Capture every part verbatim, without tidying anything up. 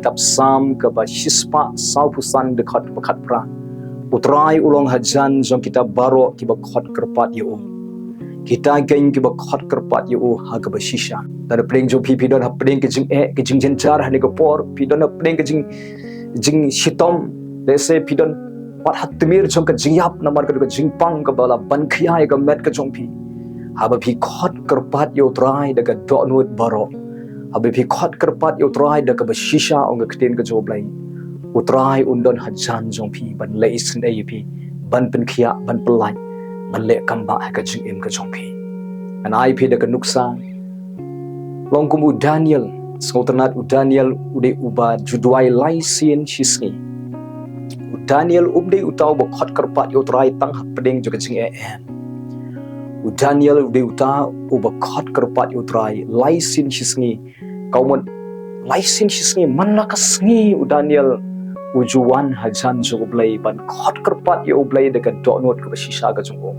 kitab Salm kaba shispah sawphew san, dkhot ba khatphra. U Trai u long hajan jong kita baroh kiba khot kyrpad ïa u. Kita keiñ kiba khot kyrpad ïa u ha kaba shisha. Don hapdeng jong phi, phi don hapdeng ka jingeh, ka jingjynjar ha kane ka por, phi don hapdeng ka jing, jingshitom, lehse phi don pat ha tmier jong ka jingïap namar ka jingpang kaba la ban khia ïa ka met ka jong phi. Haba phi khot kyrpad ïa u Trai da ka dohnud baroh, haba phi khot kyrpad ïa u Trai da kaba shisha, ong ka ktien ka jong U Blei, u Trai un don hajan jong phi ban leh isynei ïa phi, ban pynkhiah, ban pyllait, ban leh kam ba ha ka jingim ka jong phi. Ngan ai phi da ka nuksa, long kum u Daniel. Sngewtynnad, u Daniel u dei uba ju duwai lai sien shi sngi. U Daniel um dei uta uba khot kyrpad ïa u Trai tang hapdeng jong ka jingeh. U Daniel u dei uta uba khot kyrpad ïa u Trai lai sien shi sngi. Ka mut lai sien shi sngi, man la ka sngi u Daniel u ju wan hajan jong U Blei ban khot kyrpad ïa U Blei da ka dohnud kaba shisha ka jong u.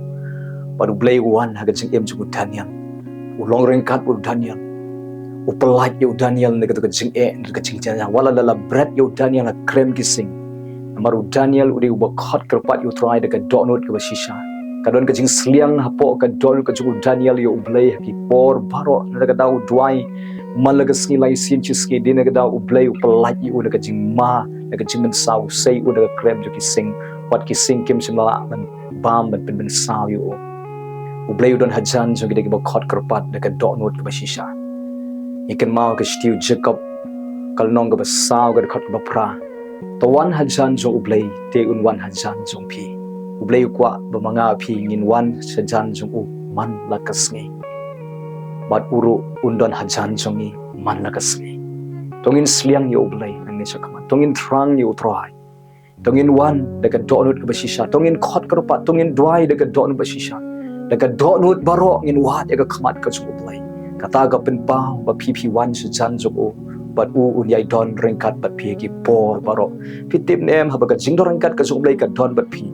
Bad U Blei u wan ha ka jingim jong u Daniel. U long ryngkat u Daniel. U pyllait ïa u Daniel na ka, ka jingeh, na ka jingjynjar. Wat la la bret ïa u Daniel ha krem ki sing, namar u Daniel u dei uba khot kyrpad ïa u Trai da ka dohnud kaba shisha. Ka don ka jingsliang hapoh ka dohnud ka jong u Daniel ïa U Blei ha ki por baroh. Na ka daw u duwai man la ka sngi lai sien shi sngi, dei na ka daw U Blei u pyllait ïa u na ka jingma, na ka jingmynsaw, u sei u na ka krem jong ki sing, wat ki sing kim shym la lah ban bam ban pynmynsaw ïa u. U Blei u don hajan jong kita kiba khot kyrpad da ka dohnud kaba shisha. Ngi kynmaw ka shithi u Jakob, ka lynnong kaba saw, ka dkhot kaba phra: To wan hajan jong U Blei, te un wan hajan jong phi. U Blei u kwah ba ma nga phi ngin wan shajan jong u man la ka sngi. Bad u ruh un don hajan jong ngi man la ka sngi. To ngin sliang ïa U Blei nangne shakhmat. To ngin thrang ïa U Trai. To ngin wan da ka dohnud kaba shisha. To ngin khot kyrpad, to ngin duwai da ka dohnud ba shisha. Da ka dohnud baroh ngin wad ïa ka khmat ka jong U Blei. Kata ka pynpaw ba phi phi wan shajan jong u, bad u un ïai don ryngkat bad phi ha ki por baroh. Phi tip ne em, haba ka jingdon ryngkat ka jong U Blei ka don bad phi,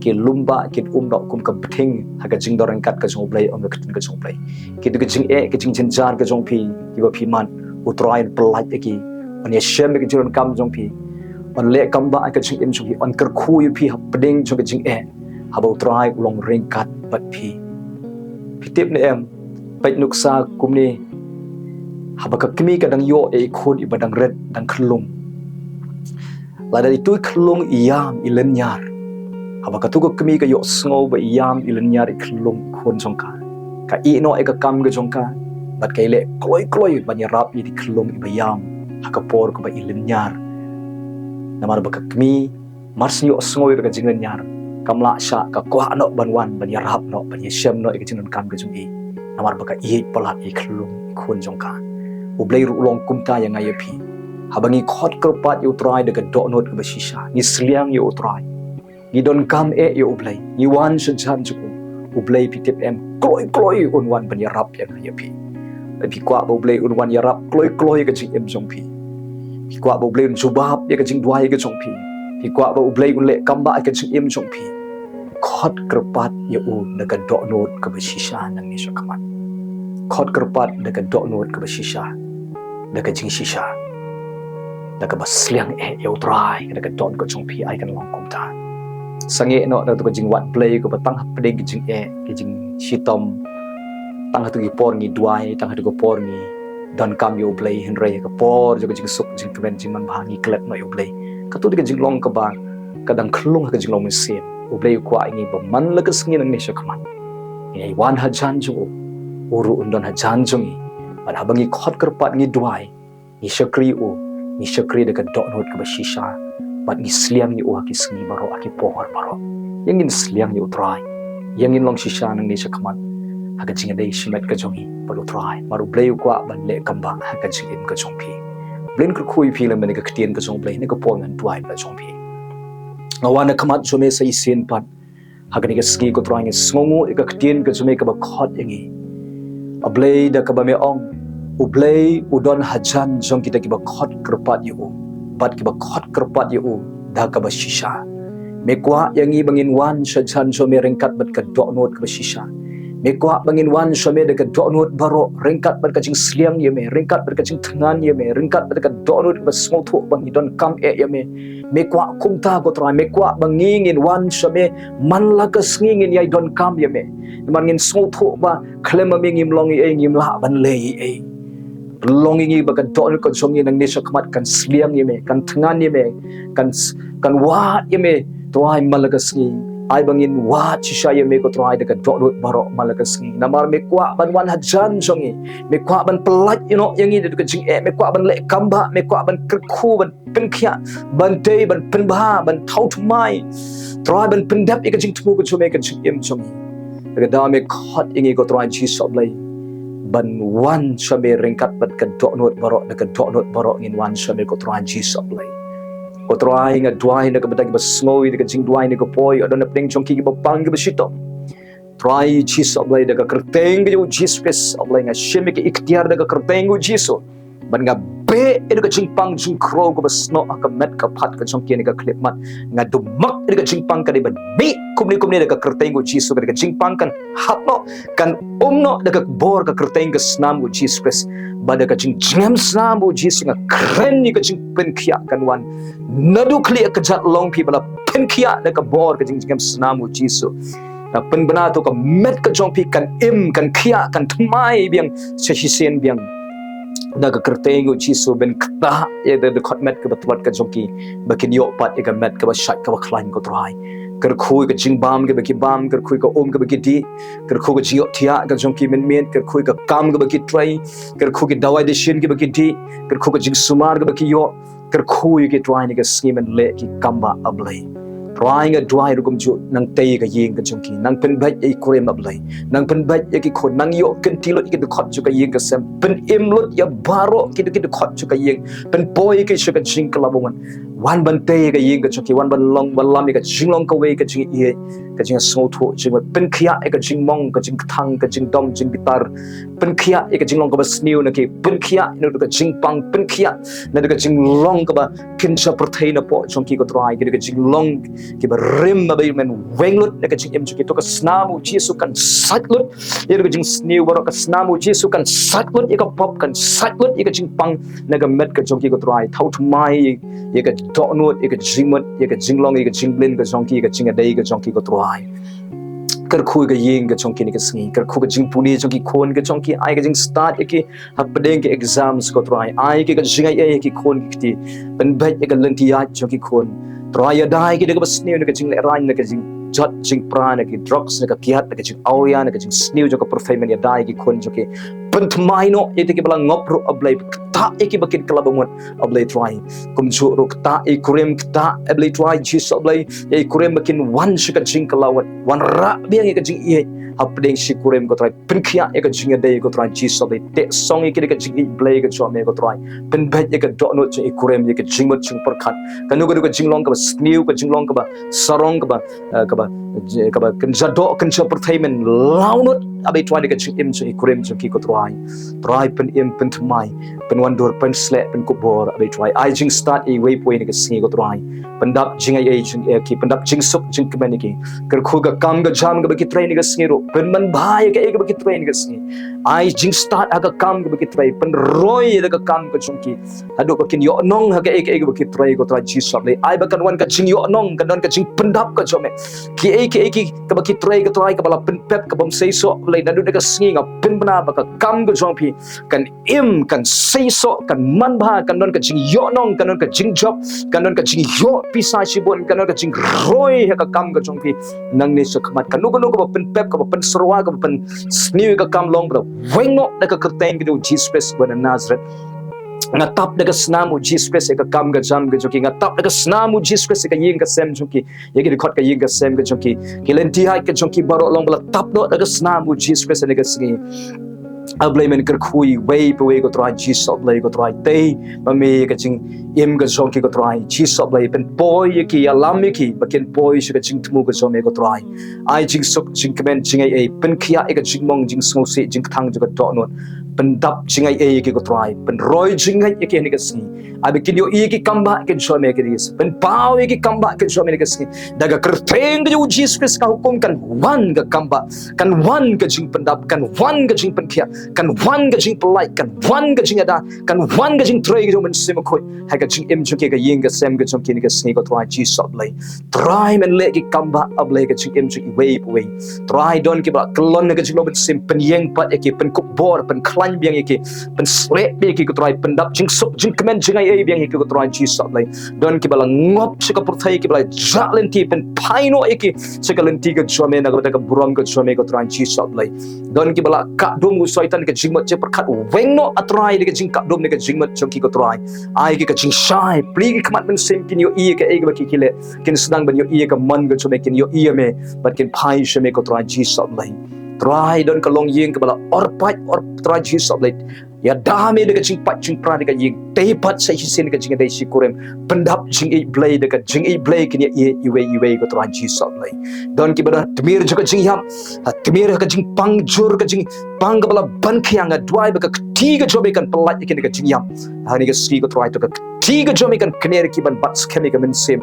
ki lum ba kin um noh kum ka bthing ha ka jingdon ryngkat ka jong U Blei, ong ka ktien ka jong U Blei. Kito ki jingeh, ki jingjynjar ka jong phi, kiba phi mad, U Trai un pyllait ïa ki. Un ïashem ïa ka jingdonkam jong phi. Un leh kam ba ha ka jingim jong phi. Un kyrkhu ïa phi hapdeng jong ka jingeh, haba U Trai u long ryngkat bad phi. Phi tip ne em, peit nuksa kumne. Haba ka kmie ka dang ïoh ïa i khun iba dang rit, dang khyllung, lada itu i khyllung i ïam, i lynñiar, haba katu ka kmie ka ïohsngew ba i ïam, i lynñiar i khyllung, i khun jong ka, ka ïeh noh ïa ka kam ka jong ka, bad ka ïaleh kloi kloi ban ïarap ïa i khyllung iba ïam ha ka por kaba i lynñiar. Namar ba ka kmie mar shu ïohsngew ïa ka jinglynñiar, kam lah shah, ka kwah noh ban wan ban ïarap noh, ban ïashem noh ïa ka jingdonkam ka jong i. Namar ba ka ïeit palat ïa i khyllung, i khun jong ka. U Blei ruh u long kumta ïa nga ïa phi. Haba ngi khot kyrpad ïa U Trai da ka dohnud kaba shisha, ngi sliang ïa U Trai, ngi donkam eh ïa U Blei, ngi wan shajan jong u, U Blei, phi tip em, kloi kloi un wan ban ïarap ïa nga ïa phi. Phi kwah ba U Blei un wan ïarap kloi kloi ïa ka jingim jong phi? Phi kwah ba U Blei un jubab ïa ka jingduwai ka jong phi? Phi kwah ba U Blei un leh kam ba ha ka jingim jong phi? Khot kyrpad ïa u da ka dohnud kaba shisha nangne shakhmat. Khot kyrpad da ka dohnud kaba shisha, da ka jingshisha, da kaba sliang eh ïa U Trai, da ka dohnud ka jong phi. Ai kan long kumta. Sangeh noh da katu ka jingwad Blei kaba tang hapdeng ka jingeh, ka jingshitom. Tang ha katu ka por ngi duwai, tang ha katu ka por ngi donkam ïa U Blei, hynrei ha ka por jong ka jingsuk, jingkmen, jingmanbha, ngi klet noh ïa U Blei. Katu dei ka jinglong kaba ka dang khyllung ha ka jinglong mynsiem. U Blei u kwah ïa ngi ba man la ka sngi nangne shakhmat ngin ïai wan hajan jong u, u ruh un don hajan jong ngi. Bad haba ngi khot kyrpad, ngi duwai, ngi shakri u, ngi shakri da ka dohnud kaba shisha, bad ngi sliang ïa u ha ki sngi baroh, ha ki por baroh. Ïa ngin sliang ïa U Trai, ïa ngin long shisha nangne shakhmat ha ka jingïadei shimet ka jong ngi bad U Trai. Namar U Blei u kwah ban leh kam ba ha ka jingim ka jong phi. U Blei un kyrkhu ïa phi lem bad ka ktien ka jong U Blei, na ka por ngan duwai bad jong phi. Nga wan ha khmat jong me sa shisien pat. Ha kane ka sngi, ko Trai, ngi sngewnguh ïa ka ktien ka jong me kaba khot ïa ngi. A Blei, da kaba me ong, U Blei u don hajan jong kita kiba khot kyrpad ïa u, bad kiba khot kyrpad ïa u da kaba shisha. Me kwah ïa ngi ba ngin wan shajan jong me ryngkat bad ka dohnud kaba shisha. Me kwah ba ngin wan sha me da ka dohnud baroh, ryngkat bad ka jingsliang ïa me, ryngkat bad ka jingthngan ïa me, ryngkat bad ka dohnud ba sngewthuh ba ngi donkam eh ïa me. Me kwah kumta ko Trai, me kwah ba ngi ngin wan sha me man la ka sngi, ngin ïai donkam ïa me. Namar ngin sngewthuh ba khlem ma me ngim long ei ei, ngim lah ban leh ei ei. Long ïa ngi ba ka dohnud ka jong ngi nangne sha khmat kan sliang ïa me, kan thngan ïa me, kan s- kan wad ïa me Trai man la ka sngi. Ai ba ngin wad shisha ïa me ko Trai da ka dohnud baroh man la ka sngi. Namar me kwah ban wan hajan jong ngi, me kwah ban pyllait ïa noh ïa ngi da ka jingeh, me kwah ban leh kam ba, me kwah ban kyrkhu, ban pynkhiah, ban dei, ban pynbha, ban thaw thymmai, Trai, ban pyndep ïa ka jingthmu ka jong me, ka jingim jong ngi. Da ka daw me khot ïa ngi ko Trai Jisu Blei ban wan sha me ryngkat bad ka dohnud baroh, da ka dohnud baroh ngin wan sha me ko Trai Jisu Blei. Ko Trai, nga duwai na ka bynta kiba sngew ïa ka jingduwai na ka poi, ïa don na pdeng jong ki kiba pang kiba shitom. Trai Jisu Blei, da ka kyrteng ka jong u Jisu Khrist Blei, nga shim ïa ka iktiar da ka kyrteng u Jisu. Ban nga beh ïa ka jingpang jingkhrew kaba snoh ha ka met ka phad ka jong ki na ka khyllipmat. Nga dumak ïa ka jingpang ka dei ban bih kumne kumne da ka kyrteng u Jisu, ka dei ka jingpang kan hap noh, kan um noh da ka bor ka kyrteng ka snam u Jisu Khrist. Ba da ka jingjngem snam u Jisu nga kren ïa ka jingpynkhiah kan wan. Naduh khlieh ka jat long phi ba la pynkhiah da ka bor ka jingjngem snam u Jisu. Nga pynbna to ka met ka jong phi kan im, kan khiah, kan thymmai biang sha shisien biang. Da ka kyrteng u Jisu ban ktah ïa da dkhot met kaba tlot ka jong ki ba kin ïoh pat ïa ka met kaba shait kaba khlaiñ ko Trai. Kyrkhu ïa ka jingbam kaba ki bam, kyrkhu ïa ka um kaba ki dih, kyrkhu ka jingïohthiah ka jong ki mynmiet, kyrkhu ïa ka kam kaba ki trei, kyrkhu ki dawai dashin kaba ki dih, kyrkhu ka jingsumar kaba ki ïoh, kyrkhu ïa ki Trai na ka sngi ban leh ki kam ba A Blei. Trai nga duwai ruh kumjuh nangtei ïa ka ïing ka jong ki, nang pynbeit ïa i kurim A Blei, nang pynbeit ïa ki khun, nang ïoh kynti lut ïa ki dkhot jong ka ïing ka sem, pynim lut ïa baroh ki ki dkhot jong ka ïing, pynpoi ïa ki sha ka jingkylla ba ngan wan ban tei ïa ka ïing ka jong ki, wan ban long ban lam ïa ka jinglong kawei ka jingïeit, ka jingsngewthuh jingmut, pynkhiah ïa ka jingmong, ka jingkthang, ka jingdom jingbitar, pynkhiah ïa ka jinglong kaba sniew na ki, pynkhiah ïa ka jingpang, pynkhiah na ka jinglong kaba kynja pyrthei na poh jong ki ko Trai, ka jinglong kiba rim ba men weng lut na ka jingim jong ki. To ka snam u Jisu kan sait lut ïa ka jingsniew baroh, ka snam u Jisu kan sait lut ïa ka pop, kan sait lut ïa ka jingpang na ka met ka jong ki ko Trai. Thaw thymmai ïa ka dohnud, ïa ka jingmut, ïa ka jinglong, ïa ka jingblin ka jong ki, ïa ka jingïadei ka jong ki ko Trai. Kyrkhu ïa ka ïing ka jong ki na ka sngi, kyrkhu ka jingpule jong ki khun ka jong ki, ai ka jingstad ïa ki hapdeng ki exams ko Trai, ai ki ka jingaiei ïa ki khun ki kti, pynbeit ïa ka lynti ïaid jong ki khun. Trai ïada ïa ki da kaba sniew na ka jinglehrain, na ka jingjot jingpra, na ki drugs, na ka kiad, na ka jingawria, na ka jingsniew jong ka pyrthei, men ïada ïa ki khun jong ki. Pynthymmai noh ïa kita kiba la ngop ruh A Blei, ktah ïa ki ba kin kylla ba ngut A Blei Trai. Kumjuh ruh ktah ïa i kurim, ktah A Blei Trai Jisu A Blei, ïa i kurim ba kin wan sha ka jingkylla wat, wanrah biang ïa ka jingïeit hapdeng shi kurim ko Trai. Pynkhiah ïa ka jingïadei ko Trai Jisu A Blei, teh song ïa ki da ka jingïeit Blei ka jong me ko Trai. Pynbeit ïa ka dohnud jong i kurim, ïa ka jingmut jingpyrkhat, kano kano ka jinglong kaba sniew, ka jinglong kaba sarong, kaba eh, kaba, kaba kynja doh kynja pyrthei, men law nud A Blei Trai na ka jingim jong i kurim jong ki ko Trai. Trai pynim, pynthymmai, pynwandur, pynsleh, pynkup bor A Blei Trai. Ai jingstad ïa iwei pa iwei na ka sngi ko Trai. Pyndap jingaiei jong ki, pyndap jingsuk jingkmen ïa ki. Kyrkhu ka kam ka jam kaba ki trei na ka sngi ruh, pynmanbha ïa kaei kaba ki trei na ka sngi. Ai jingstad ha ka kam kaba ki trei, pynroi ïa ka kam ka jong ki. Haduh ba kin ïohnong ha kaei kaei kaba ki trei ko Trai Jisu A Blei. Ai ba kan wan ka jingïohnong, kan wan ka jingpyndap ka jong me. Kiei kiei ki kaba ki trei ko Trai, kaba la pynpep, kaba ym seisoh A Blei, naduh na ka sngi nga pynbna ba ka kam ka jong phi kan im, kan seisoh, kan manbha, kan don ka jingïohnong, kan don ka jingjop, kan don ka jingïoh pisa shibun, kan don ka jingroi ha ka kam ka jong phi. Nangne sha khmat, kano kano kaba pynpep, kaba pynsyrwa, kaba pynsniew ïa ka kam, long ba la weng noh da ka kyrteng ka jong u Jisu Khrist ba na Nazareth. Nga tap da ka snam u Jisu Khrist ïa ka kam ka jam ka jong ki. Nga tap da ka snam u Jisu Khrist ïa ka ïing ka sem jong ki, ïa ki dkhot ka ïing ka sem ka jong ki. Ki lynti ïaid ka jong ki baroh long ba la tap noh da ka snam u Jisu Khrist na ka sngi. A Blei, men kyrkhu ïa iwei pa iwei ko Trai Jisu A Blei ko Trai. Tei ma me ïa ka jingim ka jong ki ko Trai Jisu A Blei. Pynpoi ïa ki, ïalam ïa ki ba kin poi sha ka jingthmu ka jong me ko Trai. Ai jingsuk jingkmen jingaiei, pynkhiah ïa ka jingmong jingsngewsih jingkthang jong ka dohnud. pyndap jingaiei ïa ki ko Trai, pynroi jingngeit ïa ki ha kane ka sngi. Ai ba kin ïohi ïa ki kambah ki jong me ha kane ka sngi, pynpaw ïa ki kambah ki jong me ha kane ka sngi. Da ka kyrteng ka jong u Jisu Khrist ka hukum, kan wan ka kambah, kan wan ka jingpyndap, kan wan ka jingpynkhiah, kan wan ka jingpyllait, kan wan ka jingada, kan wan ka jingtrei ka jong u Mynsiem Bakhuid ha ka jingim jong ki, ka ïing ka sem ka jong ki ha kane ka sngi ko Trai Jisu A Blei. Trai men leh ki kambah A Blei ha ka jingim jong iwei pa iwei. Trai don kiba la kyllon ha ka jinglong mynsiem, pynïeng pat ïa ki, pynkup bor, pynkhlaiñ biang ïa ki, pynsleh biang ïa ki ko Trai, pyndap jingsuk jingkmen jingaiei biang ïa ki ko Trai Jisu A Blei. Don kiba la ngop sha ka pyrthei, kiba la jah lynti, pynphai noh ïa ki sha ka lynti ka jong me na ka bynta ka burom ka jong me ko Trai Jisu A Blei. Don kiba la kah dum u Soitan ka jingmut jingpyrkhat, weng noh A Trai da ka jingkah dum da ka jingmut jong ki ko Trai. Ai ki ka jingshai, plie ki khmat mynsiem, kin ïohi ïa kaei kaba ki ki leh, kin sdang ban ïohi ïa ka mon ka jong me, kin ïohi ïa me, bad kin phai sha me ko Trai Jisu A Blei. Trai don ka longïing kaba la orpait, or Trai Jisu A Blei. Ïada me da ka jingpait jingpra da ka ïing, tei pat sa shisien da ka jingïadei shi kurim, pyndap jingïeit Blei da ka jingïeit Blei, kin ïa ïeit iwei iwei ko Trai Jisu A Blei. Don kiba don tmier jong ka jingïap, ha tmier ka jingpang jur, ka jingpang kaba la ban khiang, nga duwai ba ka kti ka jong me kan pyllait ïa ki na ka jingïap ha kane ka sngi ko Trai. To ka kti ka jong me kan kner ïa ki ban bat skhem ïa ka mynsiem.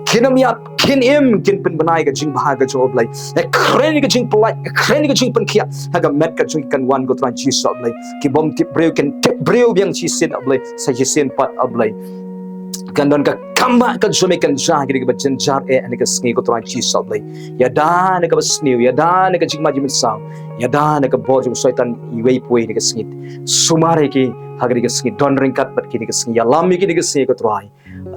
Kin ym ïap, kin im, kin pynbna ïa ka jingbha ka jong U Blei. Ïa kren ïa ka jingpyllait, ïa kren ïa ka jingpynkhiah ha ka met ka jong ki, kan wan ko Trai Jisu A Blei. Ki bym tip briew kin tip briew biang shisien A Blei, sa shisien pat A Blei. Kan don ka kambah ka jong me kan jia ha kine kiba jynjar eh ha kane ka sngi ko Trai Jisu A Blei. Ïada na kaba sniew, ïada na ka jingma jingmynsaw, ïada na ka bor jong u Soitan iwei pa iwei ha kane ka sngi. Sumar ïa ki ha kane ka sngi, don ryngkat bad ki ha kane ka sngi, ïalam ïa ki ha kane ka sngi ko Trai.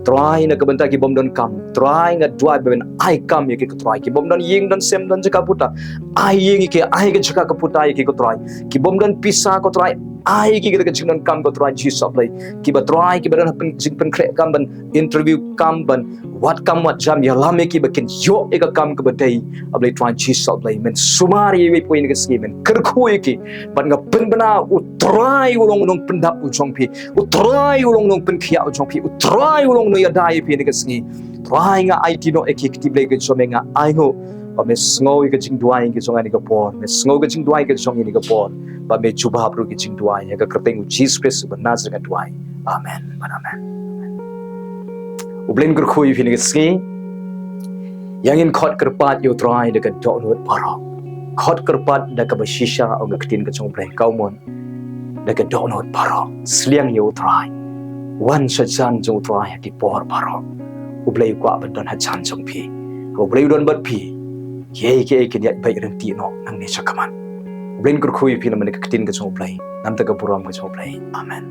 Trai na ka bynta ki bym don kam, Trai nga duwai ba men ai kam ïa ki ko Trai. Ki bym don ïing, don sem, don jaka puta, ai ïing ïa ki, ai ka jaka ka puta ïa ki ko Trai. Ki bym don pisa ko Trai, ai ïa ki da ka jingdonkam ko Trai Jisu A Blei. Kiba Trai, kiba don ha pyn-, jingpynkhreh kam ban interview kam, ban wad kam wad jam, ïalam ïa ki ba kin ïoh ïa ka kam kaba dei A Blei Trai Jisu A Blei. Men sumar ïa iwei pa iwei ha kane ka sngi, men kyrkhu ïa ki. Bad nga pynbna U Trai u long u nongpyndap u jong phi, U Trai u long u nongpynkhiah u jong phi, U Trai u long u nongïada ïa phi ha kane ka sngi. Trai nga aiti noh ïa ki ha ka kti Blei ka jong me, nga ainguh ba me sngew ïa ka jingduwai ka jong nga ha kane ka por, me sngew ka jingduwai ka jong ngi ha kane ka por, ba me jubab ruh ïa ka jingduwai. Ha ka kyrteng U Jisu Khrist uba Nasaret nga duwai. Amen. Amen. U Blei un kyrkhu ïa phi ha kane ka sngi. Ïa ngin khot kyrpad ïa U Trai da ka dohnud baroh. Khot kyrpad da kaba shisha, ong ka ktien ka jong U Blei, ka umut da ka dohnud baroh. Sliang ïa U Trai. Wan sha jan jong U Trai ha ki por baroh. U Blei u kwah ban don ha jan jong phi. Haba U Blei u don bad phi, kiei kiei kin ïaid beit ryntih noh nangne shakhmat. U Blei un kyrkhu ïa phi namar ka ktien ka jong U Blei. Namar ka burom ka jong U Blei. Amen.